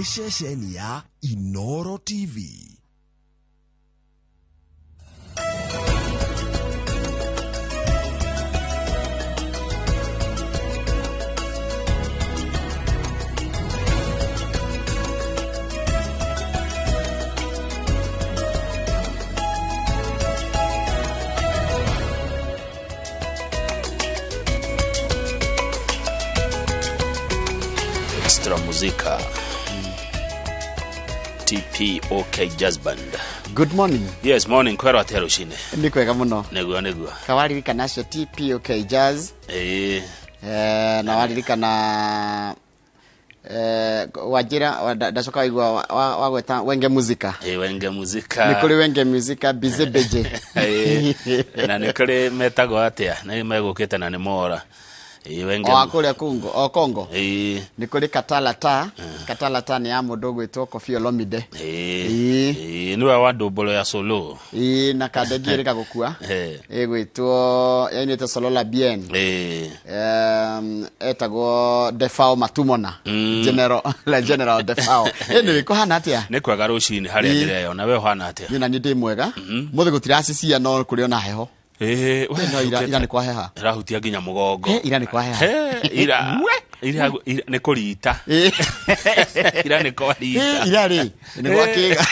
Nĩ ceceni ya Inoro TV. Extra Muzika TPOK Jazz Band. Good morning. Yes, morning, kwero atia rucine? Nĩ kwega mũno. Nĩguo. Kawaririkana acio TPOK Jazz. Ĩĩ. Na waririkana wanjĩra ndacoka waigua wagweta Wenge Muzika. Ĩĩ, Wenge Muzika. Nĩ kũrĩ Wenge Muzika Bizebeje. Ĩĩ. Na nĩ kũrĩ metagwo atĩa nĩ megũkĩte na nĩ mora. Ĩĩ, Wenge. O kũrĩa Congo, o Congo. Ĩĩ. Nĩ kũrĩ Katalata. Katalata nĩ ya mũndũ ũgwĩtwo Koffi Olomide. Ĩĩ. Ĩĩ. Ĩĩ, nĩwe wa ndũmbũro ya solo. Ĩĩ, na kandegi ĩrĩ gagũkua. Ĩgwĩtwo yainĩte Solola Bien. Ĩĩ. Etagwo Defao Matumona. General, la General Defao. Anyway, kũhana atĩa? Nĩ kwega rũcinĩ harĩa. Ĩĩ. Ndĩreyona we ũhana atĩa? Niĩ na niĩ ndĩ mwega. Mũthĩ gũtiracisia no kũrĩ ona heho. Ĩĩ, we, No ira nĩ kwaheha. Ĩrahutia nginya mũgongo. Ĩ, ira nĩ kwaheha. He, ira nĩ kũrita. Ira nĩ kwarita. Ĩ, ira rĩ nĩ gwakĩga.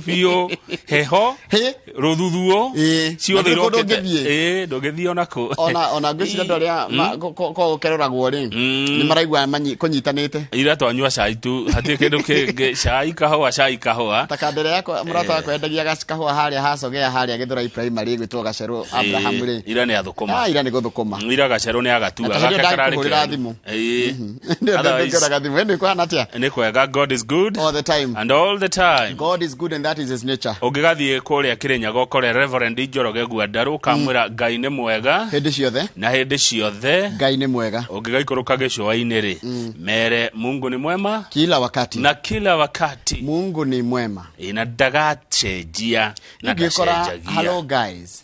Biũ heho. Hĩ. Rũthuthuo. Ĩ, ciothe na ndũrĩ kũndũ irokĩte. ũngĩthiĩ. Ĩ, ndũngĩthiĩ ona kũ. Ona ngwĩciria andũ arĩa gũkeroragwo rĩ nĩ maraigua kũnyitanĩte. Ira twanyua cai tu, hatirĩ kĩndũ kĩngĩ, cai kahũa, cai kahũa. Ta kandere yakwa, mũrata wakwa endagia kahũa harĩa hacogea harĩa Gĩthũrai Primary, ĩgwĩtwo Gacerũ Abraham rĩ. Ira nĩ athũkũma. Ah, ira nĩ gũthũkũma. Ira gacerũ nĩ agatua. Na ta hĩndĩ Gake ĩyo kararĩ ndakũhũrĩra kega. thimũ. Ĩĩ. Ndio. Otherwise, ndĩngĩoraga thimũ ĩndĩ kũhana atĩa? Nĩ kwega, God is good. All the time. And all the time. God is good and that is his nature. Ũngĩgathiĩ kũrĩa Kĩrĩnyaga ũkore Reverend Njoroge Gwandarũ, ũkamwĩra Ngai nĩ mwega. Hĩndĩ ciothe. Na hĩndĩ ciothe. Ngai nĩ mwega. Ũngĩgaikũrũka gĩcũa-inĩ rĩ, mere Mungu ni mwema. Kila wakati. Na kila wakati. Mungu ni mwema. Ĩ, na ndagacenjia na Ingĩkora ndacenjagia. Hello guys.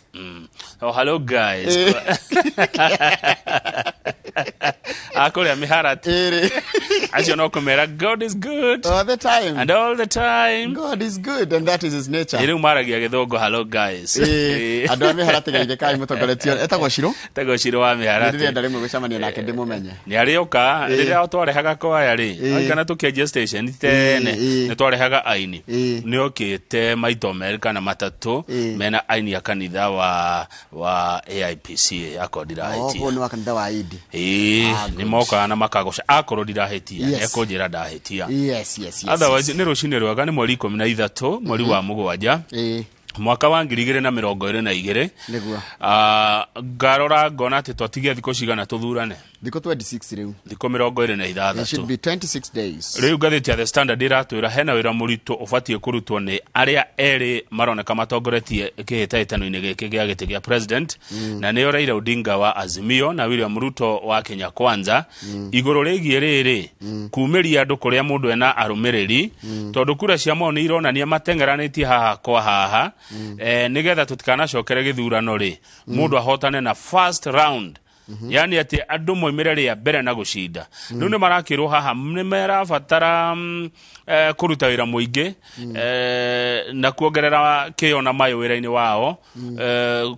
Oh, hello guys. Akũrĩa mĩharati. Ĩrĩ. Acio no kũmera God is good. All the time. And all the time. God is good and that is his nature. Ĩ, rĩu maragia gĩthũngũ, hello guys. Ĩĩ, andũ a mĩharatĩ geithĩkai mũtongoretio etagwo Ciro. Tego Ciro wa mĩharati. Ndĩrenda rĩmwe gũcemania nake ndĩmũmenye. Nĩ arĩũka rĩrĩa twarehaga kwaya rĩ. Kana tũkĩanjia station tene nĩ twarehaga aini. Nĩ okĩte maita merĩ kana matatũ mena aini a kanitha wa AIPC akorwo Oh, ndirahĩtia. kũu nĩ wa kanitha wa Idi. Ĩĩ, Ah, nĩ good. mokaga na makagũca akorwo ndirahĩtia. Ekũnjĩra ndahĩtia. Otherwise nĩ rũcinĩ rwega, nĩ mweri 13 mweri wa 7 mwaka wa 2022. Nĩguo. Ah, ngarora ngona atĩ twatigia thikũ cigana tũthurane? Thikũ 26 rĩu. Thikũ mĩrongo ĩrĩ na It ithathatũ. should be 26 days. Rĩu ngathĩti ya The Standard ĩratwĩra hena wĩra mũritũ ũbatiĩ kũrutwo nĩ arĩa erĩ maroneka matongoretie kĩhĩtahĩtano-inĩ gĩkĩ gĩa gĩtĩ gĩa president, na nĩo Raila Odinga wa Azimio na William Ruto wa Kenya Kwanza, igũrũ rĩgiĩ rĩrĩ kumĩria andũ kũrĩa mũndũ ena arũmĩrĩri, tondũ kura cia mao nĩ ironania mateng'eranĩtie haha kwa haha, nĩgetha tũtikanacokere gĩthurano rĩ mũndũ ahotane na first round, yani atĩ andũ moimĩre rĩa mbere na gũcinda. Rĩu nĩ marakĩrwo haha nĩ marabatara kũruta wĩra mũingĩ na kuongerera kĩo na mayũ wĩra-inĩ wao,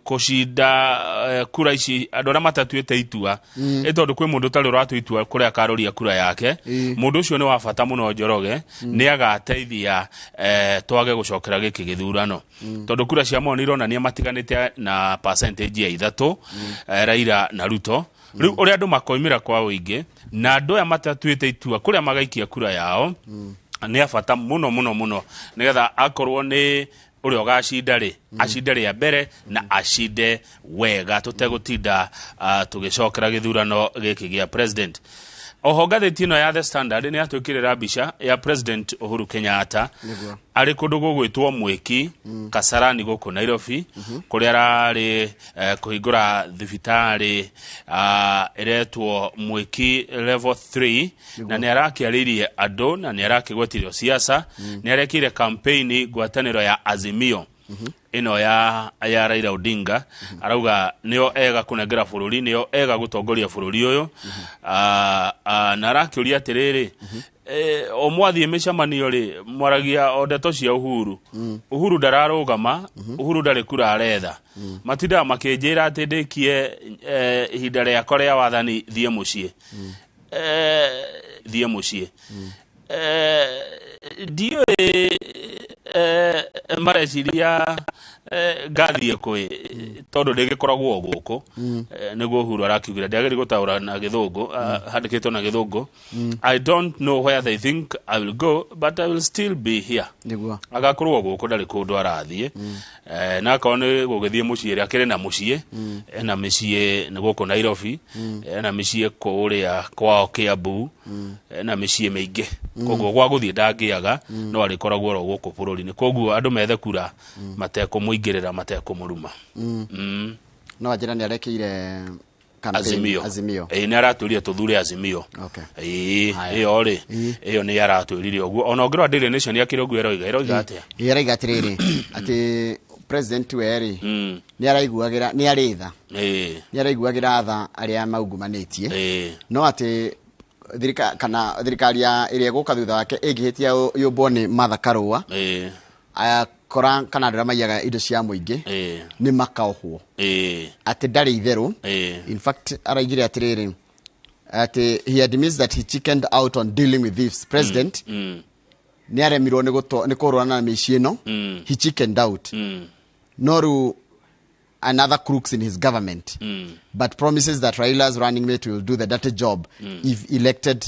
kũcinda kura ici andũ arĩa matatuĩte itua, ĩ tondũ kwĩ mũndũ ũtarĩ ũratua itua kũrĩa akarũria kura yake. Mũndũ ũcio nĩ wa bata mũno, Njoroge, nĩ agateithia twage gũcokera gĩkĩ gĩthurano, tondũ kura cia mao nĩ ironania matiganĩte na percentage ya 3, Raila na Ruto. Rĩu ũrĩa andũ makoimĩra kwa ũingĩ na andũ aya matatuĩte itua kũrĩa magaikia kura yao nĩ a bata mũno mũno mũno, nĩgetha akorwo nĩ ũrĩa ũgacinda rĩ acinde rĩa mbere na acinde wega tũtegũtinda tũgĩcokera gĩthurano gĩkĩ gĩa president. Oho ngathĩti ĩno ya The Standard nĩ yatwĩkĩrĩra mbica ya President Uhuru Kenyatta Nĩguo. arĩ kũndũ gũgwĩtwo Mwĩki Kasarani gũkũ Nairobi, kũrĩa ararĩ kũhingũra thibitarĩ ĩretwo Mwĩki Level 3, na nĩ arakĩarĩirie andũ na nĩ arakĩgwetirio siasa, nĩ arekĩire campaign ngwatanĩro ya Azimio. Ĩno ya Raila Odinga arauga nĩo ega kũnengera bũrũri, nĩo ega gũtongoria bũrũri ũyũ. Na arakĩũria atĩrĩrĩ, o mwathiĩ mĩcemanio rĩ, mwaragia o ndeto cia Uhuru. Uhuru ndararũgama, Uhuru ndarĩ kura aretha. Matindaga makĩnjĩra atĩ ndĩkie ihinda rĩakwa rĩa wathani thiĩ mũciĩ. Thiĩ mũciĩ. Ndiũĩ mareciria ngathiĩ kwĩ tondũ ndĩgĩkoragwo gũkũ. Nĩguo Uhuru arakiugire, ndiagĩrĩire gũtaũra na gĩthũngũ, handĩkĩtwo na gĩthũngũ. "I don't know where they think I will go, but I will still be here." Agakorwo gũkũ, ndarĩ kũndũ arathiĩ. Na akorwo nĩ gũgĩthiĩ mũciĩ rĩ, akĩrĩ na mũciĩ, ena mĩciĩ nĩ gũkũ Nairobi, ena mĩciĩ kũrĩa kwao Kiambu, ena mĩciĩ mĩingĩ. Koguo gwa gũthiĩ ndangĩaga, no arĩkoragwo oro gũkũ bũrũri-inĩ. Koguo andũ methe kura matekũmũingĩrĩra, matekũmũruma. No anjĩra nĩ arekeire campaign. Azimio. Azimio. Ĩĩ, nĩ aratwĩrire tũthure Azimio. Ĩĩ, ĩyo rĩ, ĩyo nĩ aratwĩrire ũguo. Ona ũngĩrora Daily Nation akĩrĩ ũguo ĩroiga, ĩroiga atĩa? Ĩĩ, araiga atĩrĩrĩ, atĩ president we rĩ, nĩ araiguagĩra, nĩ arĩ tha, nĩ araiguagĩra tha arĩa maungumanĩtie, no atĩ kana thirikari ya ĩrĩa ĩgũka thutha wake ĩngĩhĩtia yũmbwo nĩ Martha Karũa, akora kana andũ arĩa maiyaga indo cia mũingĩ nĩ makaohwo, atĩ ndarĩ itherũ. In fact, araigire atĩrĩrĩ, atĩ he admits that he chickened out on dealing with thieves. President nĩ aremirwo nĩ kũhũrana na mĩici ĩno. He chickened out. No rĩu another crooks in his government, but promises that Raila's running mate will do the dirty job if elected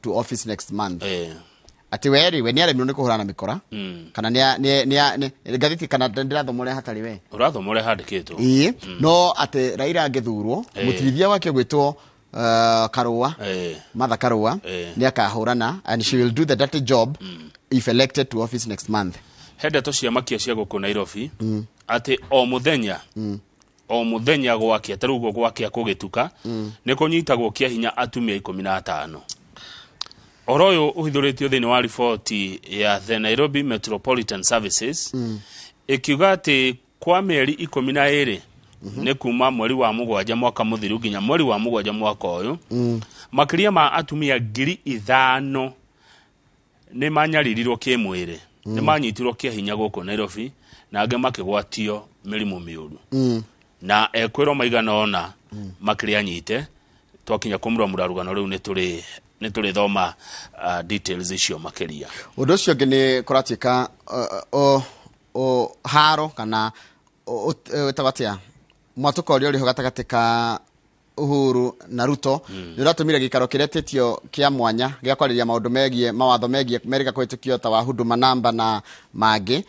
to office next month. Atĩ we rĩ, we nĩ aremirwo nĩ kũhũrana na mĩkora, kana nĩ ngathĩti kana ndĩrathoma ũrĩa hatarĩ we. Ũrathoma ũrĩa handĩkĩtwo. Ĩĩ, no atĩ Raila angĩthurwo, mũtirithia wake ũgwĩtwo Karũa, Martha Karũa, nĩ akahũrana and she will do the dirty job if elected to office next month. He ndeto cia makia cia gũkũ Nairobi, atĩ o mũthenya, o mũthenya gwakia, ta rĩu ũguo gwakia kũgĩtuka, nĩ kũnyitagwo kĩa hinya atumia 15. Ũhoro ũyũ ũhithũrĩtio thĩinĩ wa riboti ya the Nairobi Metropolitan Services, ĩkiuga atĩ kwa mĩeri 12, nĩ kuma mweri wa mũgwanja mwaka mũthiru nginya mweri wa mũgwanja mwaka ũyũ, makĩria ma atumia 5,000 nĩ manyaririrwo kĩmwĩrĩ, nĩ manyitirwo kĩa hinya gũkũ Nairobi, na angĩ makĩgwatio mĩrimũ mĩũru, na ekwĩrwo maigana ũna makĩrĩ anyite. Twakinya kũmuramura rũgano rũu nĩ tũrĩthoma details icio makĩria. Ũndũ ũcio ũngĩ nĩ kũratuĩka haro kana wĩtagwo atĩa, mwatũka ũrĩa ũrĩho gatagatĩ ka Uhuru na Ruto nĩ ũratũmire gĩikaro kĩrĩa tĩtio kĩa mwanya gĩa kwarĩria maũndũ megiĩ mawatho megiĩ merĩga kũhĩtũkio ta wa Huduma Namba na mangĩ,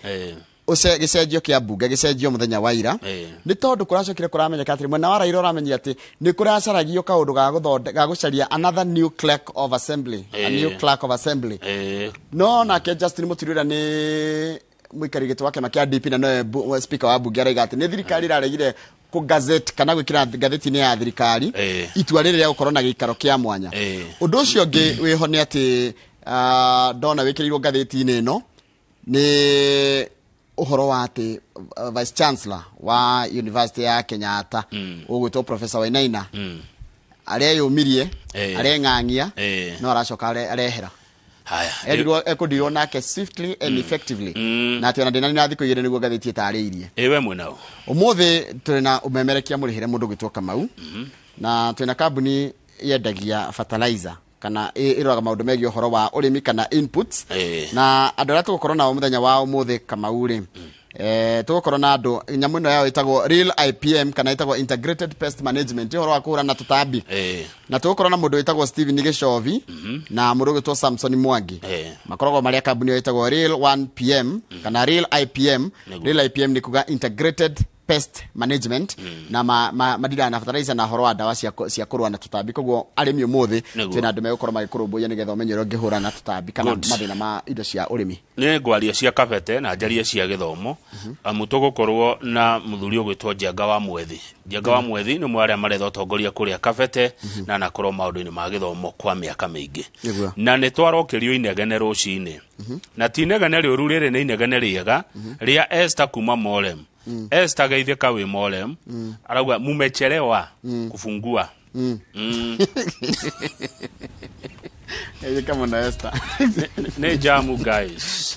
gĩcenjio kĩa mbunge gĩcenjio mũthenya wa ira, nĩ tondũ kũracokire kũramenyeka atĩ mwena wa Raila ũramenyire atĩ nĩ kũracaragio kaũndũ ga gũcaria another new clerk of assembly, a new clerk of assembly. No nake Justin Muturi, ũrĩa nĩ mũikari gĩtĩ wa kĩama kĩa DP na nowe speaker wa mbunge, araiga atĩ nĩ thirikari ĩraregire kũ gazette kana gwĩkĩra ngathĩti-inĩ ya thirikari itua rĩrĩ rĩa gũkorwo na gĩikaro kĩa mwanya. Ũndũ ũcio ũngĩ wĩho nĩ atĩ ndona wĩkĩrĩirwo ngathĩti-inĩ ĩno nĩ ũhoro wa atĩ vice chancellor wa University ya Kenyatta ũgwĩtwo Professor Wainaina areyũmirie, areng'ang'ia, no aracoka arehera. Haya. Erirwo ekũndirwo nake swiftly and effectively, na atĩ ona ndĩnanina thikũ 2 nĩguo ngathĩti ĩtarĩirie. Ĩ, we mwenao. Ũmũthĩ tũrĩ na ũmemerekia mũrĩhĩre mũndũ gwĩtwo Kamau, na twĩna kambuni yendagia fertilizer kana ĩroraga maũndũ megiĩ ũhoro wa ũrĩmi kana inputs, na andũ arĩa tũgũkorwo nao mũthenya wa ũmũthĩ, Kamau rĩ, tũgũkorwo na andũ nyamũ ĩno yao ĩtagwo Real IPM kana ĩtagwo Integrated Pest Management, ũhoro wa kũhũrana na tũtambi, na tũgũkorwo na mũndũ wĩtagwo Steven Gĩcovi na mũndũ ũgwĩtwo Samson Mwangi. Makoragwo marĩa kambuni ĩyo ĩtagwo Real 1 PM kana Real IPM. Nĩguo. Real IPM nĩ kuga Integrated pest management na madira na fertilizer na horo wa dawa cia kũrũa na tũtambi. Koguo arĩmi ũmũthĩ twĩna andũ megũkorwo magĩkũrũmbũiya nĩgetha ũmenye ũrĩa ũngĩhũrana na tũtambi kana mathĩna ma indo cia ũrĩmi. Nĩ ngwaria cia Kabete na njarie cia gĩthomo, amu tũgũkorwo na mũthuri ũgwĩtwo Njenga wa Mwethi. Njenga wa Mwethi nĩ ũmwe arĩa maretha ũtongoria kũrĩa Kabete na anakorwo maũndũ-inĩ ma gĩthomo kwa mĩaka mĩingĩ. Na nĩ twarokĩrio inegene rũcinĩ, na ti inegene rĩũru, rĩrĩ nĩ inegene rĩega rĩa Esther kuma Morem. Esther geithĩka wĩ Morem, arauga mumechelewa kufungua. Geithĩka mũno Esther. Nĩ jamu guys.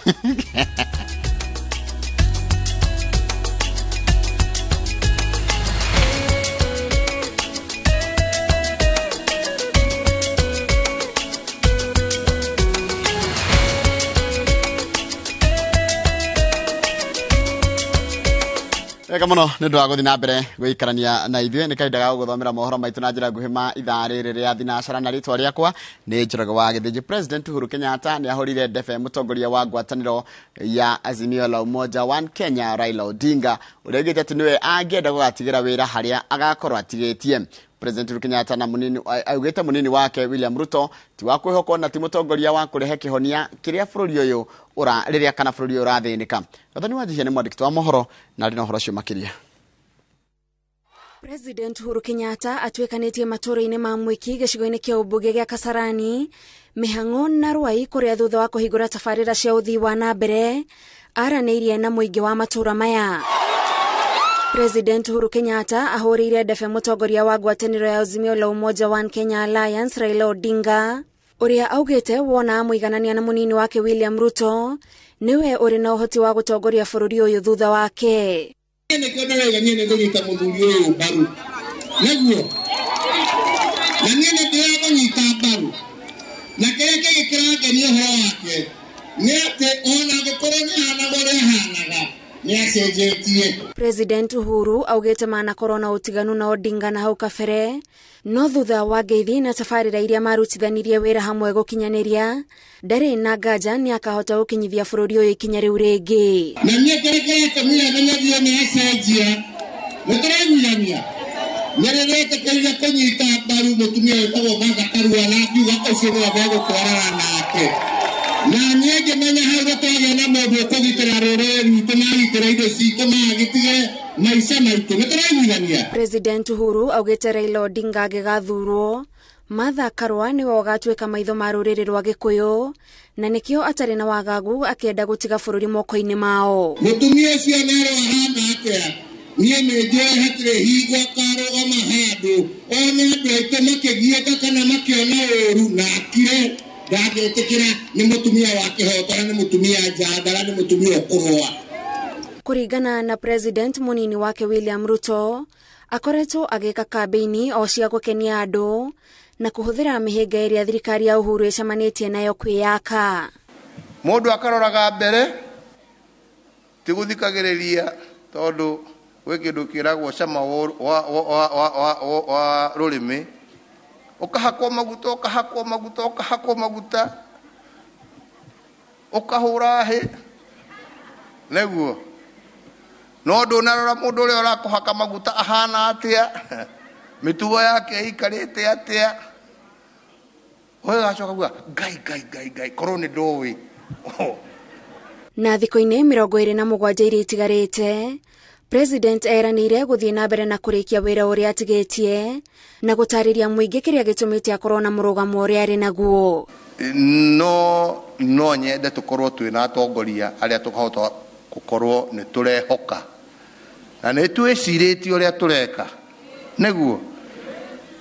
Wega mũno nĩ ũndũ wa gũthiĩ na mbere gũikarania na ithuĩ. Nĩ kahinda ga gũgũthomera mohoro maitũ na njĩra nguhĩ ma ithaa rĩrĩ rĩa thinacara, na rĩtwa rĩakwa nĩ Njoroge wa Gĩthĩnji. President Uhuru Kenyatta nĩ ahũrire ndebe mũtongoria wa ngwatanĩro ya Azimio la Umoja One Kenya Raila Odinga, ũrĩa oigĩte atĩ nĩwe angĩenda gũgatigĩra wĩra harĩa agakorwo atigĩtie. President Uhuru Kenyatta na munini augĩte munini wake William Ruto ti wa kwĩhokwo na ti mũtongoria wa kũrehe kĩhonia kĩrĩa bũrũri ũyũ rĩrĩa kana bũrũri ũyũ ũrathĩnĩka. Gathoni wa Njihia nĩ mwandĩki wa mohoro na arĩ na ũhoro ũcio makĩria. President Uhuru Kenyatta atuĩkanĩtie matũũra-inĩ ma Mwiki gĩcigo-inĩ kĩa ũmbunge gĩa Kasarani, Mĩhang'o na Ruai kũrĩa thutha wa kũhingũra tabarĩra cia ũthii wa na mbere aranĩirie na mũingĩ wa matũũra maya. President Uhuru Kenyatta ahũrĩire ndebe mũtongoria wa ngwatanĩro ya Azimio la Umoja One Kenya Alliance Raila Odinga, ũrĩa augĩte wona amũiganania na mũnini wake William Ruto nĩwe ũrĩ na ũhoti wa gũtongoria bũrũri ũyũ thutha wake. Nĩkĩo ndĩrauga niĩ nĩngũnyita mũthuri ũyũ mbaru, nĩguo na niĩ nĩndĩramũnyita mbaru, na kĩrĩa kĩngĩ kĩrangenia ũhoro wake nĩ atĩ ona angĩkorwo nĩ ahanaga ũrĩa ahanaga nĩ acenjetie. President Uhuru augĩte manakorwo na ũtiganu na Odinga na hau kabere, no thutha wa ngeithi na tabarĩra iria marutithanirie wĩra hamwe gũkinyanĩria, ndarĩ na nganja nĩ akahota gũkinyithia bũrũri ũyũ ikinya rĩu rĩngĩ. Na niĩ kĩrĩa kĩratũmire menye biũ nĩ acenjia, nĩ tũraiguithania, nĩ rĩrĩa etĩkĩrire kũnyita mbaru mũtumia wĩtagwo Martha Karua na ngiuga ũcio nĩwe megũtwarana nake. Na niĩ ngĩmenya hau nĩtwagĩa na mũndũ ũkũgitĩra rũrĩrĩ rwitũ na agitĩre indo citũ na agitĩre maica maitũ, nĩ tũraiguithania. President Uhuru augĩte Raila Odinga angĩgathurwo, Martha Karua nĩwe ũgatuĩka maitho ma rũrĩrĩ rwa Gĩkũyũ, na nĩkĩo atarĩ na wagagu akĩenda gũtiga bũrũri moko-inĩ mao. Mũtumia ũcio nerwo ahana atĩa, niĩ nĩ njũĩ hatirĩ hingo akarũgama handũ one andũ aitũ makĩgiĩka kana makĩona ũru na akire. Ndangĩtĩkĩra, nĩ mũtumia wa kĩhoto na nĩ mũtumia njamba na nĩ mũtumia ũkũrũa. Kũringana na President mũnini wake William Ruto, akoretwo agĩka kambĩini o cia gũkenia andũ na kũhũthĩra mĩhĩnga ĩrĩa thirikari ya Uhuru ĩcemanĩtie nayo kwĩyaka. Mũndũ akaroraga mbere ti gũthikagĩrĩria, tondũ gwĩ kĩndũ kĩragwo cama wa rũrĩmĩ, ũkahakwo maguta, ũkahakwo maguta, ũkahakwo maguta, ũkahũra hĩ nĩguo, no ndũnarora mũndũ ũrĩa ũrakũhaka maguta ahana atĩa, mĩtugo yake ĩikarĩte atĩa, ũgĩgacoka kuga ngai ngai ngai ngai korwo nĩ ndũĩ. Na thikũ-inĩ 27 iria itigarĩte, President eranĩire gũthiĩ na mbere na kũrĩkia wĩra ũrĩa atigĩtie na gũtarĩria mũingĩ kĩrĩa gĩtũmĩte akorwo na mũrũgamo ũrĩa arĩ naguo. No nyende tũkorwo twĩna atongoria arĩa tũkahota gũkorwo nĩ tũrehoka na nĩ twĩcirĩtie ũrĩa tũreka, nĩguo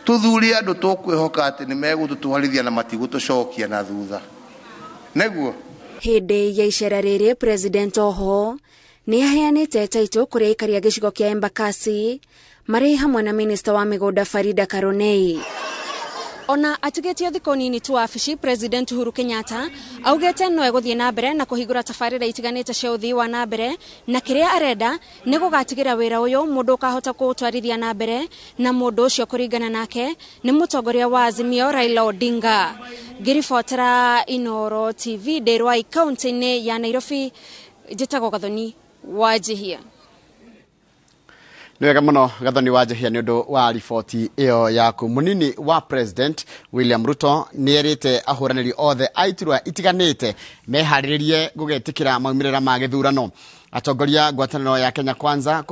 tũthure andũ tũkwĩhoka atĩ nĩ megũtũtwarithia na matigũtũcokia na thutha, nĩguo. Hĩndĩ ya icera rĩrĩ, President oho nĩ aheanĩte taitũ kũrĩ aikari a gĩcigo kĩa Embakasi marĩ hamwe na minista wa mĩgũnda Farida Karonei. Ona atigĩtie thikũ nini tu wabici, President Uhuru Kenyatta augĩte no egũthiĩ na mbere na kũhingũra tabarĩra itiganĩte cia ũthii wa na mbere, na kĩrĩa arenda nĩ gũgatigĩra wĩra ũyũ mũndũ ũkahota kũũtwarithia na mbere, na mũndũ ũcio kũringana nake nĩ mũtongoria wa Azimio Raila Odinga. Ngĩribotera Inooro TV ndĩ Ruai kaunti-inĩ ya Nairobi, njĩtagwo Gathoni wa Njihia. Nĩ wega mũno Gathoni wa Njehia nĩ ũndũ wa riboti ĩyo yaku. Mũnini wa President William Ruto nĩ erĩte ahũranĩri othe a iturwa itiganĩte meharĩrĩrie gũgetĩkĩra maumĩrĩra ma gĩthurano. Atongoria ngwatanĩro ya Kenya Kwanza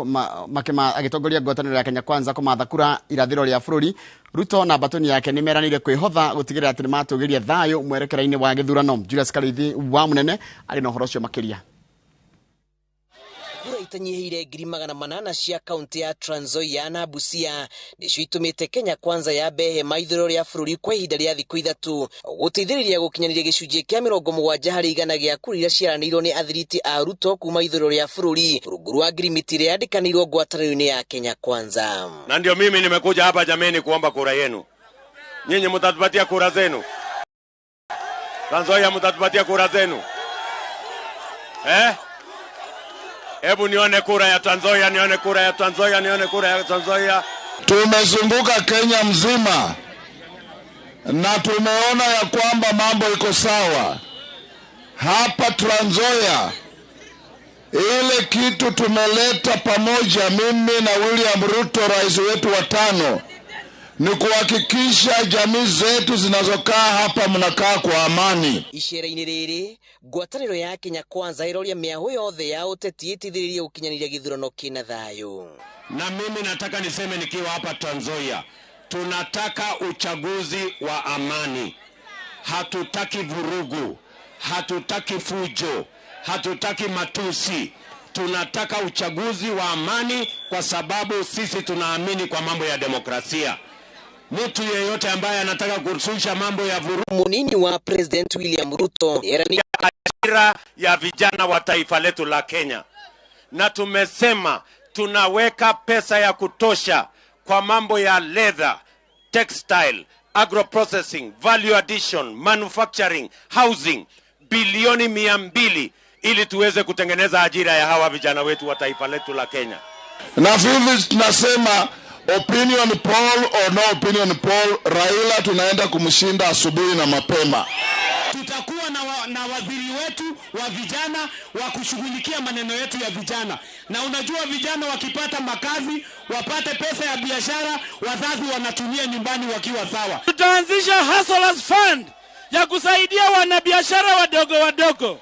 agĩtongoria ngwatanĩro ya Kenya Kwanza kũmatha kura irathĩro rĩa bũrũri, Ruto na mbatoni yake nĩ meranĩire kwĩhotha gũtigĩrĩra atĩ nĩ matũgĩria thayũ mwerekera-inĩ wa gĩthurano. Julius Karithi wa Mũnene arĩ na ũhoro ũcio makĩria. Kura itanyihĩire 800,000 cia kaunti ya Trans Nzoia na Busia nĩcio itũmĩte Kenya Kwanza yambe hema ithũĩro rĩa bũrũri kwa ihinda rĩa thikũ 3 gũteithĩrĩria gũkinyanĩria gĩcunjĩ kĩa 70% gĩa kura iria ciaranĩirwo nĩ athiriti a Ruto kuma ithũĩro rĩa bũrũri rungu rwa ngirimiti ĩrĩa yandĩkanĩirwo ngwatanĩro-inĩ ya Kenya Kwanza. Na ndio mimi nimekuja hapa jameni kuomba kura yenu. Nyinyi mtatupatia kura zenu? Trans Nzoia mtatupatia kura zenu? Hebu nione kura ya Trans Nzoia, nione kura ya Trans Nzoia, nione kura ya Trans Nzoia. Tumezunguka Kenya mzima na tumeona ya kwamba mambo iko sawa. Hapa Trans Nzoia ile kitu tumeleta pamoja, mimi na William Ruto rais wetu wa 5, ni kuhakikisha jamii zetu zinazokaa hapa mnakaa kwa amani. Icera-inĩ rĩrĩ ngwatanĩro ya Kenya Kwanza ĩroria mĩahũ yothe ya ũteti ĩteithĩrĩrie gũkinyanĩria gĩthurano kĩna thayũ. Na mimi nataka niseme nikiwa hapa Trans Nzoia, tunataka uchaguzi wa amani. Hatutaki vurugu, hatutaki fujo, hatutaki matusi. Tunataka uchaguzi wa amani kwa sababu sisi tunaamini kwa mambo ya demokrasia. Mtu yeyote ambaye anataka kushusha mambo ya vurugu. Munini wa President William Ruto ajira ya vijana wa taifa letu la Kenya. Na tumesema tunaweka pesa ya kutosha kwa mambo ya leather, textile, agro-processing, value addition, manufacturing, housing, bilioni 200 ili tuweze kutengeneza ajira ya hawa vijana wetu wa taifa letu la Kenya. Na sisi tunasema opinion poll or no opinion poll, Raila tunaenda kumshinda asubuhi na mapema. Tutakuwa na waziri wetu wa vijana wa kushughulikia maneno yetu ya vijana. Na unajua vijana wakipata makazi, wapate pesa ya biashara, wazazi wanatumia nyumbani wakiwa sawa. Tutaanzisha Hustlers Fund ya kusaidia wanabiashara wadogo wadogo.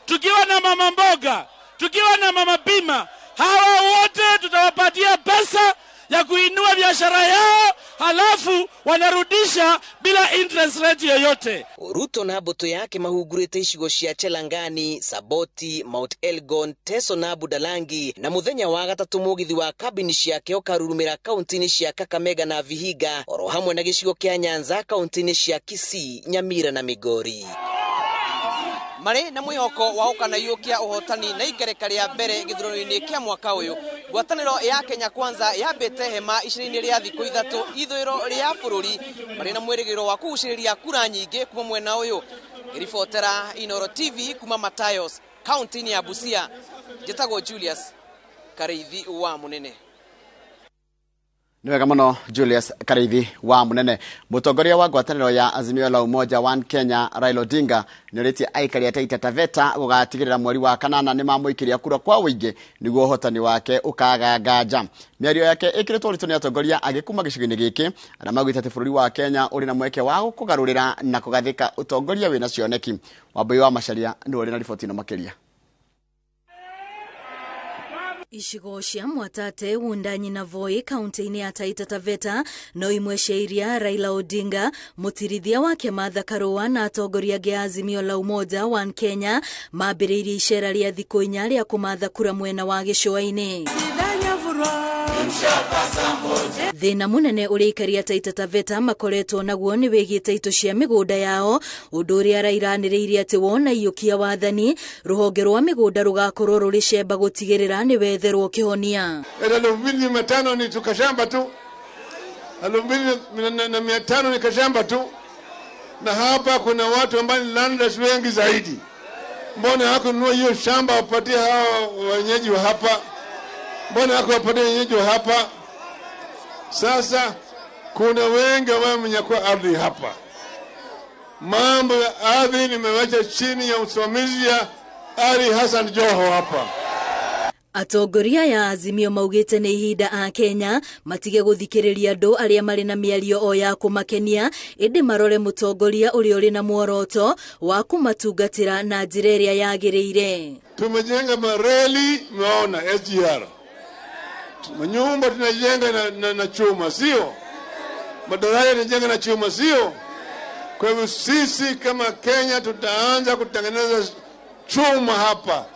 Tukiwa na mama mboga, tukiwa na mama bima, hawa wote tutawapatia pesa ya kuinua biashara yao, halafu wanarudisha bila interest rate yoyote. Ruto na mbũtũ yake mahungurĩte icigo cia Chelangani, Saboti, Mount Elgon, Teso na Budalangi, na muthenya wa gatatũ mũgithi wa kambini ciake ũkarurumĩra kaunti-inĩ cia Kakamega na Vihiga, oro hamwe na gĩcigo kĩa Nyanza kaunti-inĩ cia Kisii, Nyamira na Migori. Marĩ na mwĩhoko wa gũkanaiyũkia ũhotani na ikereka rĩa mbere gĩthurano-inĩ kĩa mwaka ũyũ, ngwatanĩro ya Kenya Kwanza yambĩte hema icera-inĩ rĩa thikũ 3 ithũĩro rĩa bũrũri, marĩ na mwĩrĩgĩrĩro wa kũgucĩrĩria kura nyingĩ kuma mwena ũyũ. Ngĩribotera Inooro TV kuma Matayos, kaunti-inĩ ya Busia, njĩtagwo Julius Kariithi wa Mũnene. Nĩ wega mũno Julius Kariithi wa Mũnene. Mũtongoria wa ngwatanĩro ya Azimio la Umoja One Kenya Raila Odinga nĩorĩtie aikari a Taita Taveta gũgatigĩrĩra mweri wa 8 nĩ mamũikĩria kura kwa ũingĩ nĩguo ũhotani wake ũkaga nganja. Mĩario yake ĩkĩrĩtwo ũritũ nĩ atongoria angĩ kuma gĩcigo-inĩ gĩkĩ arĩa maugĩte atĩ bũrũri wa Kenya ũrĩ na mweke wa kũgarũrĩra na kũgathĩka ũtongoria wĩna cioneki. Wambui wa Macharia nĩwe ũrĩ na riboti ĩno makĩria. Icigo cia Mwatate, Wundanyi na Voi kaunti-inĩ ya Taita Taveta no imwe cia iria Raila Odinga, mũtirithia wake Martha Karua na atongoria angĩ a Azimio la Umoja One Kenya mambĩrĩirie icera rĩa thikũ 4 rĩa kũmatha kura mwena wa gĩcũa-inĩ. Thĩna mũnene ũrĩa aikari a Taita Taveta makoretwo naguo nĩ wĩgiĩ taitũ cia mĩgũnda yao, ũndũ ũrĩa Raila anĩrĩire atĩ wona iyũkia wathani rũhonge rwa mĩgũnda rũgakorwo rũrĩ cemba gũtigĩrĩra nĩ wetherwo kĩhonia. 2500 ni tukashamba tu, 2500 ni kashamba tu, na hapa kuna watu ambao ni landless wengi zaidi. Mbona hakununua hiyo shamba wapatie hao wenyeji wa hapa? Mbona hakuwapatia wenyeji wa hapa? Sasa kuna wengi ambao wamenyakua ardhi hapa. Mambo ya ardhi nimewacha chini ya usimamizi ya Ali Hassan Joho hapa. Atongoria ya Azimio maugĩte nĩ ihinda a Kenya matige gũthikĩrĩria andũ arĩa marĩ na mĩario o ya kũmakenia, ĩndĩ marore mũtongoria ũrĩa ũrĩ na muoroto wa kũmatungatĩra na njĩra ĩrĩa yagĩrĩire. Tumejenga mareli, mmeona SGR. Manyumba tunajenga na chuma, sio? Madaraja tunajenga na chuma, sio? Kwa hivyo sisi kama Kenya tutaanza kutengeneza chuma hapa.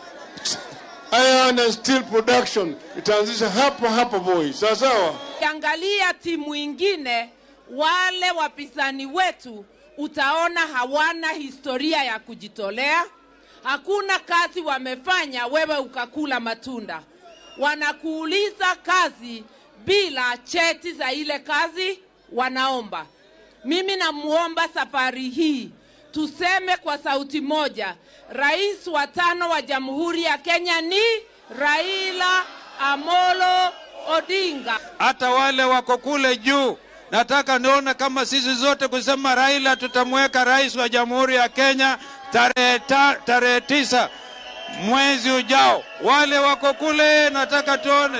Iron and steel production itaanzisha hapa hapa Voi. Sawa sawa. Ukiangalia timu ingine, wale wapinzani wetu, utaona hawana historia ya kujitolea. Hakuna kazi wamefanya, wewe ukakula matunda. Wanakuuliza kazi bila cheti za ile kazi wanaomba. Mimi namuomba safari hii tuseme kwa sauti moja, rais wa 5 wa Jamhuri ya Kenya ni Raila Amolo Odinga. Hata wale wako kule juu, nataka nione kama sisi zote kusema Raila tutamweka rais wa Jamhuri ya Kenya tarehe 9 mwezi ujao. Wale wako kule nataka tuone.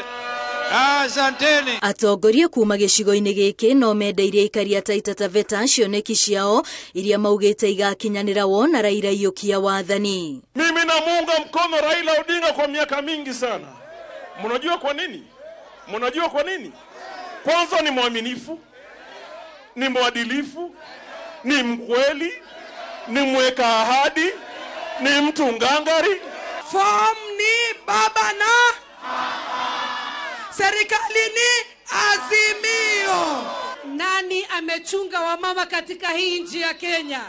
Asanteni. Atongoria kuma gĩcigo-inĩ gĩkĩ no mendeirie aikari a Taita Taveta cioneki ciao iria maugĩte igakinyanĩra wona Raila iyũkia wathani. Mimi namuunga mkono Raila Odinga kwa miaka mingi sana. Mnajua kwa nini? Mnajua kwa nini? Kwanza ni mwaminifu, ni mwadilifu, ni mkweli, ni mweka ahadi, ni mtu ngangari. Form ni baba na serikali ni Azimio. Nani amechunga wamama katika hii nchi ya Kenya?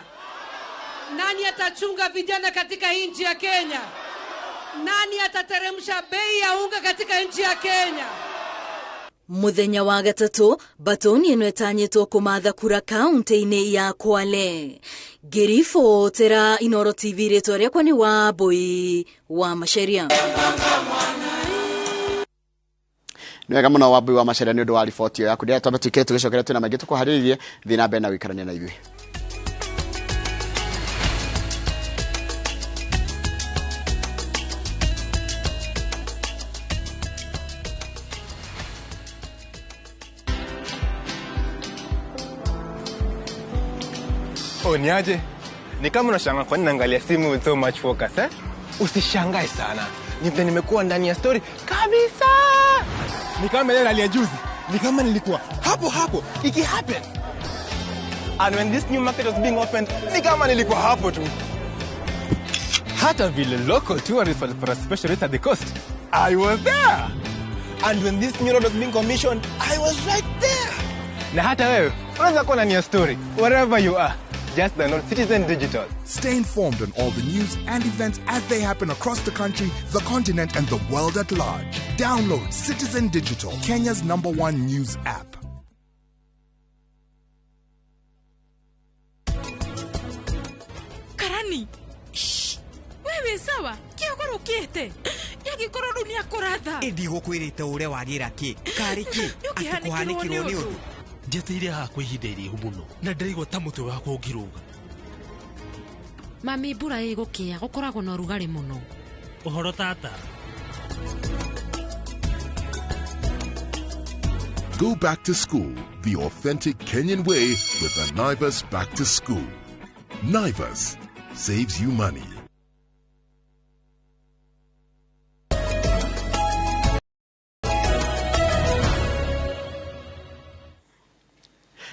Nani atachunga vijana katika hii nchi ya Kenya? Nani atateremsha bei ya unga katika nchi ya Kenya? Muthenya wa gatatũ, batoni ĩno ĩtanyĩtwo kũmatha kura kaunti-inĩ ya Kwale. Ngĩribotera Inooro TV, rĩtwa rĩakwa nĩ Wambui wa Macharia. Nĩ wega mũno Wambui wa Macharia nĩ ũndũ wa riboti ĩyo yaku. Ndĩrenda twambe tũikare tũgĩcokera twĩna maingĩ tũkũharĩrĩrie. Thiĩ na mbere na gũikarania na ithuĩ. Oh, niaje? Ni kama unashangaa kwa nini naangalia simu with so much focus, eh? Usishangae sana. Ni vile nimekuwa ndani ya story kabisa. Ni kama ile rally ya juzi. Ni kama nilikuwa hapo hapo iki happen. And when this new market was being opened, ni kama nilikuwa hapo tu. Hata vile local tourists for a special rate at the coast, I was there. And when this new road was being commissioned, I was right there. Na hata wewe unaweza kuwa ndani ya story wherever you are. Just download Citizen Digital. Stay informed on all the news and events as they happen across the country, the continent, and the world at large. Download Citizen Digital, Kenya's #1 news app. Karani, shh, wewe sawa, kĩogoro kĩte. Yagĩkorwo rĩu nĩakũratha. Ĩndi gũkwĩrĩte ũrĩa wagĩra kĩ? Karĩ kĩ? Atĩ kũhanĩkĩrwo nĩ ũndũ. Njeteire haha kwa ihinda iraihu mũno na ndĩraigua ta mũtwe wakwa ũngĩrũga. Mami, mbura ĩgũkĩa, gũkoragwo na ũrugarĩ mũno. Ũhoro tata. Go back to school the authentic Kenyan way with the Naivas Back to School. Naivas saves you money.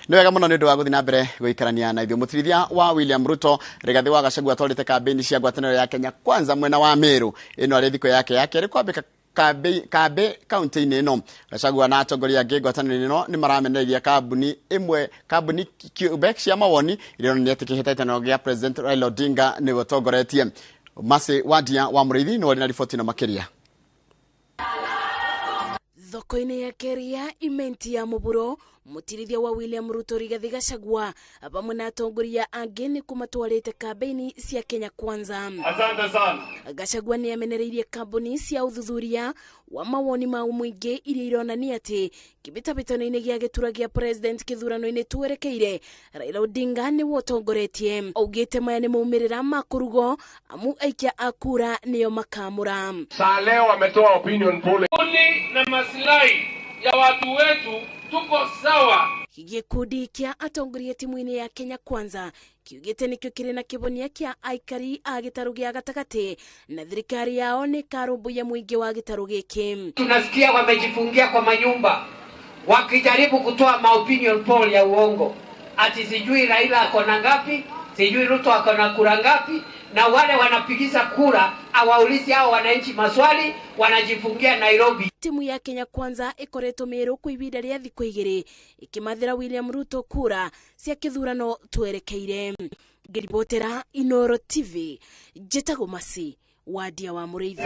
Nĩ wega mũno nĩ ũndũ wa gũthiĩ na mbere gũikarania na ithuĩ. Mũtirithia wa William Ruto Rigathĩ wa Gachagua atwarĩte kambĩini cia ngwatanĩro ya Kenya Kwanza mwena wa Meru. Ĩno arĩ thikũ yake ya kerĩ kwambĩka kambe kaunti-inĩ ĩno. Gachagua na atongoria angĩ ngwatanĩro-inĩ ĩno nĩ maramenereirie kambuni ĩmwe, kambuni kĩũmbe cia mawoni iria ironania atĩ kĩhĩtahĩtano gĩa President Raila Odinga nĩwe ũtongoretie. Mercy Wandia wa Mũrĩithi nĩwe ũrĩ na riboti ĩno makĩria. Thoko-inĩ ya Keria, imenti ya mũburo, Mutirithia wa William Ruto Rigathi Gachagua pamwe na atongoria angĩ nĩ kũmatwarĩte kambĩini cia Kenya Kwanza. Asante sana. Gachagua nĩ amenereirie kambuni cia ũthuthuria wa mawoni ma mũingĩ iria ironania atĩ kĩhĩtahĩtano-inĩ gĩa gĩtura gĩa president kĩthurano-inĩ twerekeire Raila Odinga nĩwe ũtongoretie. Augĩte maya nĩ maumĩrĩra ma kũrugwo amu aikia a kura nĩo makamũra. Saa leo wametoa opinion poll. Na maslahi ya watu wetu tuko sawa. Gĩkundi kĩa atongoria timu-inĩ ya Kenya Kwanza kiugĩte nĩkĩo kĩrĩ na kĩbonia kĩa aikari a gĩtarũ gĩa gatagatĩ na thirikari yao nĩ ĩkarũmbũiya mũingĩ wa gĩtarũ gĩkĩ. Tunasikia wamejifungia kwa manyumba wakijaribu kutoa maopinion poll ya uongo ati sijui Raila akona ngapi, sijui Ruto akona kura ngapi, na wale wanapigiza kura hawaulizi hao wananchi maswali, wanajifungia Nairobi. Timu ya Kenya Kwanza ikoretwo Meru kwa ihinda rĩa thikũ igĩrĩ ikimathĩra William Ruto kura cia kĩthurano twerekeire. Ngĩribotera Inoro TV, njĩtagwo Masi Wadia wa Mũrĩithi.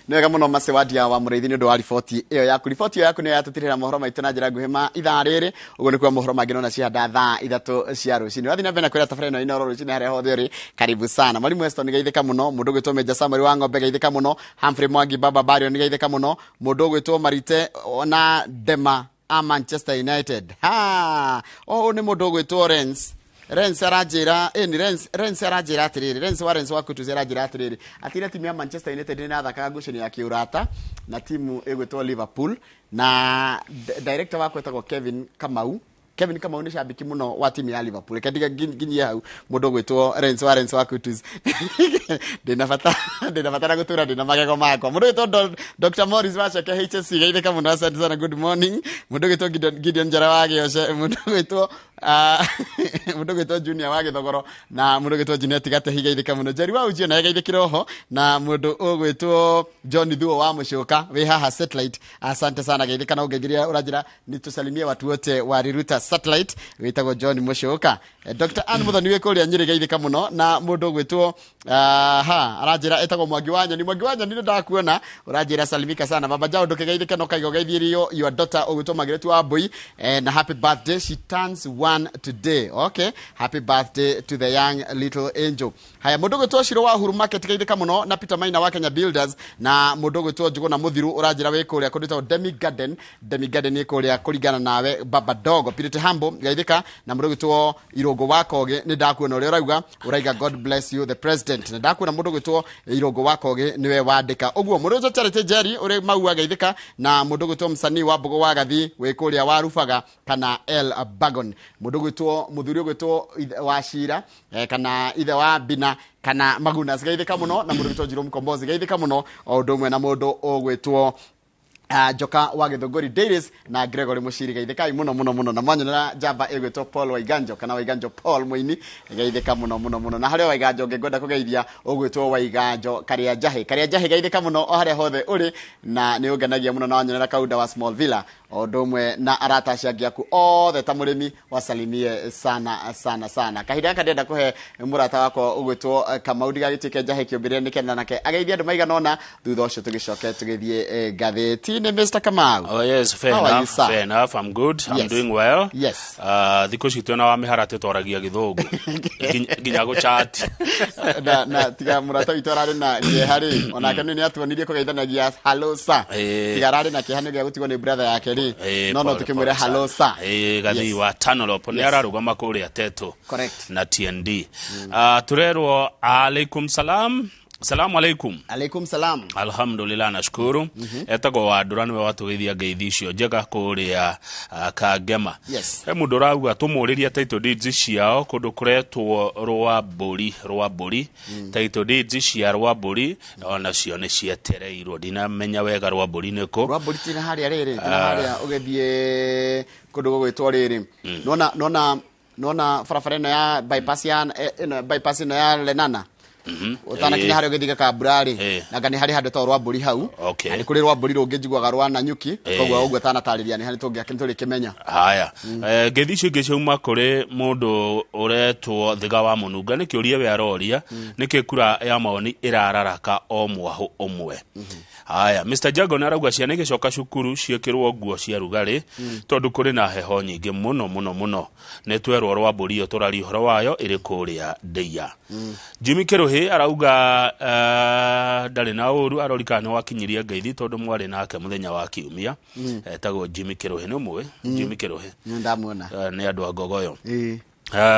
Nĩ wega mũno Masi Wadia wa Mũrĩithi nĩ ũndũ wa riboti ĩyo yaku. Riboti ĩyo yaku nĩyo yatũtirĩra mohoro maitũ na njĩra nguhĩ ma ithaa rĩrĩ. Ũguo nĩ kuga mohoro mangĩ nona cihanda thaa 3 cia rũcinĩ. Wathiĩ na mbere na kwĩra tabarĩra ĩno Inoro rũcinĩ harĩa hothe ũrĩ, karibu sana. Mwalimu Weston geithĩka mũno, mũndũ ũgwĩtwo Meja Samuel wa Ng'ombe geithĩka mũno, Humphrey Mwangi Baba Bario nĩ geithĩka mũno, mũndũ ũgwĩtwo Marite na Dema a Manchester United. Ha! Ũyũ nĩ mũndũ ũgwĩtwo Renz. Renz aranjĩra, ni Renz aranjĩra atĩrĩrĩ, Renz wa Renz wa Kutuzi aranjĩra atĩrĩrĩ, atĩ timu ya Manchester United nĩ ĩrathakaga ngucanio ya kĩũrata na timu ĩgwĩtwo Liverpool, na director wakwa etagwo Kevin Kamau. Kevin Kamau nĩ shabiki mũno wa timu ya Liverpool. Reke nginyie hau mũndũ ũgwĩtwo Renz wa Renz wa Kutuzi. Ndĩna bata na gũtũra ndĩna magego makwa. Mũndũ ũgwĩtwo Dr. Morris wa Cheke HSC geithĩka mũno, asante sana, good morning. Mũndũ ũgwĩtwo Gideon Njara wa Gĩoce, mũndũ ũgwĩtwo Junior wa Gĩthogoro, na mũndũ ũgwĩtwo Junet Gatehi geithĩka mũno. Jerry wa Ujio naye geithĩkĩra oho, na mũndũ ũgwĩtwo John Thuo wa Mũcũka wĩ haha satellite, asante sana geithĩka na ũngeithĩria ũranjĩra nĩtũsalimie watu wote wa Riruta satellite wĩtagwo John Mũcũka. Dr. Ann Muthoni wĩ kũrĩa Nyĩrĩ geithĩka mũno, na mũndũ ũgwĩtwo aranjĩra etagwo Mwangi wa Nyoni. Mwangi wa Nyoni nĩ ndakuona, ũranjĩra salimika sana. Baba Jao ndũkĩgeithĩke no kaiga ũgeithirio your daughter ũgwĩtwo Margaret wa Mbui, na happy birthday, she turns 1 today. Okay, happy birthday to the young little angel. Haya, mũndũ ũgwĩtwo Shiro wa Uhuru Market geithĩka mũno, na Peter Maina wa Kenya Builders, na mũndũ ũgwĩtwo Njuguna Mũthiru ũranjĩra wĩ kũrĩa kũndũ gwĩtagwo Demi Garden. Demi Garden ĩ kũrĩa kũringana nawe Baba Dogo. Pirite Hambo geithĩka, na mũndũ ũgwĩtwo Irũngũ wa Kogi nĩ ndakuona ũrĩa ũrauga, ũraiga God bless you the president. Nĩ ndakuona mũndũ ũgwĩtwo Irũngũ wa Kogi nĩwe wandĩka ũguo. Mũndũ ũgwĩtwo Charity Jerry ũrĩ Maua geithĩka, na mũndũ ũgwĩtwo Msanii wa Mbogo wa Gathi wĩ kũrĩa wa Rubaga kana El Bagon. Mũndũ ũgwĩtwo mũthuri ũgwĩtwo wa Cira kana ithe wa Bina kana Maguna geithĩka mũno, na mũndũ ũgwĩtwo Njirũ Mkombozi geithĩka mũno, o ũndũ ũmwe na mũndũ ũgwĩtwo Njoka wa Gĩthũngũri Dairies na Gregory Mũciri geithĩkai mũno mũno mũno. Na mwanyonera njamba ĩgwĩtwo Paul Waiganjo kana Waiganjo Paul Mũini geithĩka mũno mũno mũno. Na harĩa Waiganjo ngĩngwenda kũgeithia ũgwĩtwo Waiganjo Karĩa Njahĩ. Karĩa Njahĩ geithĩka mũno o harĩa hothe ũrĩ, na nĩ ũngenagia mũno na wanyonera Kaunda wa Small Villa o ũndũ ũmwe na arata acio angĩ aku othe ta mũrĩmi wasalimie sana sana sana. Kahinda gaka ndĩrenda kũhe mũrata wakwa ũgwĩtwo Kamau ndigagĩtuĩke Njahĩ kĩũmbĩrĩre nĩkenda nake ageithie andũ maigana ũna, thutha ũcio tũgĩcoke tũgĩthiĩ ngathĩti. Mr. Kamau. Oh yes, fair How enough. Fair enough. I'm good. I'm yes. doing well. Yes. Thikũ ici twĩna wa mĩharatĩ twaragia gĩthũngũ. Nginya gũchat. Na tiga mũrata witũ ararĩ na kĩeha rĩ, onake nĩ atuonirie kũgeithanagia hello sir. Tiga ararĩ na kĩeha nĩ gĩa gũtigwo nĩ brother yake rĩ. No tũkĩmwĩra hello sir. Gathii wa Tanolop nĩ ararũgama kũrĩa Teto. Correct. Na TND. Turerwo alaikum salam. Salamu alaikum. Alaikum salam. Alhamdulillah, nashukuru. Etagwo Wandũra nĩwe watũgeithia ngeithi icio njega kũrĩa Kangema. Yes. He mũndũ ũrauga tũmũrĩrie title deeds ciao kũndũ kũretwo Rwambũri. Title deeds cia Rwambũri onacio nĩ cietereirwo. Ndinamenya wega Rwambũri nĩ kũ. Rwambũri tina harĩa rĩrĩ, tina harĩa ũgĩthiĩ kũndũ gũgwĩtwo rĩrĩ. Nona barabara ĩno ya bypass ya ĩno bypass ĩno ya Lenana. Ũtanakinya harĩa ũgĩthiĩ Gakambura rĩ, nanga nĩ harĩ handũ ta Rwambũri hau. Okay. Na nĩ kũrĩ Rwambũri rũngĩ njiguaga rwa Nanyuki, koguo ũguo ũtanatarĩria nĩ harĩ tũrĩkĩmenya. Haya, ngeithi icio ingĩ ciauma kũrĩ mũndũ ũretwo Thiga wa Mũnunga, nĩ kĩũria we aroria, nĩkĩ kura ya maoni ĩrararaka o mwahũ ũmwe. Haya, Mr Jago nĩ arauga ciana igĩcoka cukuru ciĩkĩrwo nguo cia rugarĩ, tondũ kũrĩ na heho nyingĩ mũno mũno mũno. Nĩ twerwo Rwambũri ĩyo tũraria ũhoro wayo ĩrĩ kũrĩa Ndeiya. Jimmy Kĩrũhĩ arauga ndarĩ na ũru, arorikana nĩ wakinyirie ngeithi tondũ mwarĩ nake mũthenya wa kiumia. Etagwo Jimmy Kĩrũhĩ, nĩ ũmũĩ? Jimmy Kĩrũhĩ. Nĩ ndamuona. Nĩ andũ a Ngogoyo.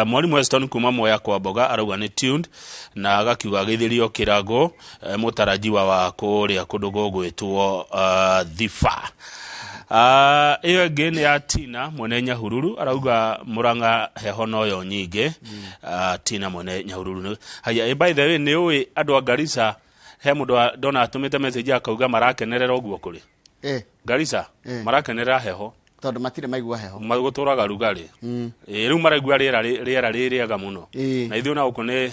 Mwalimu Weston kuma Mwea kwa Mboga arauga nĩ tuned na agakiuga agĩthĩrio kĩrago, mũtarajiwa wa kũrĩa kũndũ gũgwĩtwo Thiba. Ĩyo ĩngĩ nĩ ya Tina mwene Nyahururu, arauga Murang'a heho noyo nyingĩ. Tina mwene Nyahururu. Haya, by the way, nĩ ũĩ andũ a Garissa, he mũndũ ndona atũmĩte message akauga marakenerera ũguo kũrĩ. Garissa marakenerera heho tondũ matirĩ maigua heho, magũtũraga rugarĩ. Rĩu maraigua rĩera rĩrĩega mũno, na ithuĩ ona gũkũ nĩ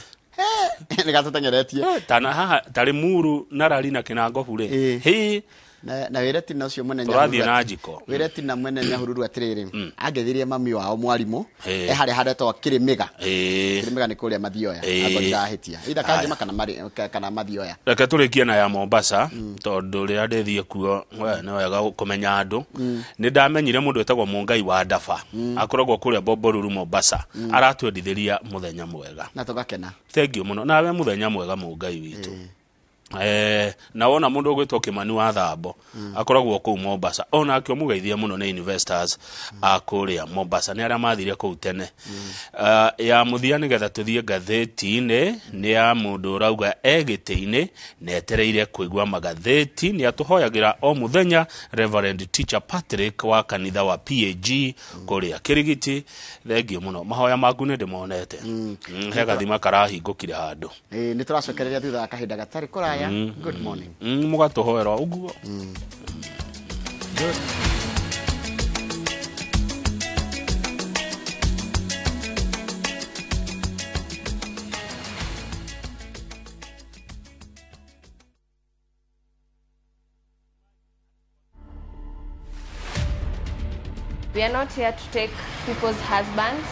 nĩgatũteng'eretie tana haha tarĩ Muru na Rari na Kĩnangobu rĩ. Hĩ, na wĩre Tina ũcio mwene Tũrathiĩ na njiko. Wĩre Tina mwene Nyahururu atĩrĩrĩ, angethirie mami wao mwarimũ e harĩa haretwo Kĩrĩmĩga. Kĩrĩmĩga nĩ kũrĩa Mathioya, angorwo ndirahĩtia, either Kanjima kana Mathioya. Reke tũrĩkie na ya Mombasa, tondũ rĩrĩa ndĩthiĩ kuo nĩ wega kũmenya andũ. Nĩ ndamenyire mũndũ wĩtagwo Mũngai wa Ndaba, akoragwo kũrĩa Bombolulu Mombasa, aratwendithĩria mũthenya mwega na tũgakena. Thank you mũno, nawe mũthenya mwega Mũngai witũ. Na wona mũndũ ũgwĩtwo Kĩmani wa Thambo, akoragwo kũu Mombasa, onake ũmũgeithie mũno, nĩ investors a kũrĩa Mombasa, nĩ arĩa mathire kũu tene. Ya mũthia nĩgetha tũthiĩ ngathĩti-inĩ, nĩ ya mũndũ ũrauga e gĩtĩ-inĩ na etereire kũigua magathĩti, nĩ atũhoyagĩra o mũthenya, Reverend Teacher Patrick wa kanitha wa PAG kũrĩa Kĩrigiti. Thengiũ mũno, mahoya maku nĩ ndĩmonete. He gathima karahingũkire handũ. Nĩ tũracokereria thutha wa kahinda gatarĩ kũraya. Good morning. Mũgatũhoera ũguo. Good. We are not here to take people's husbands.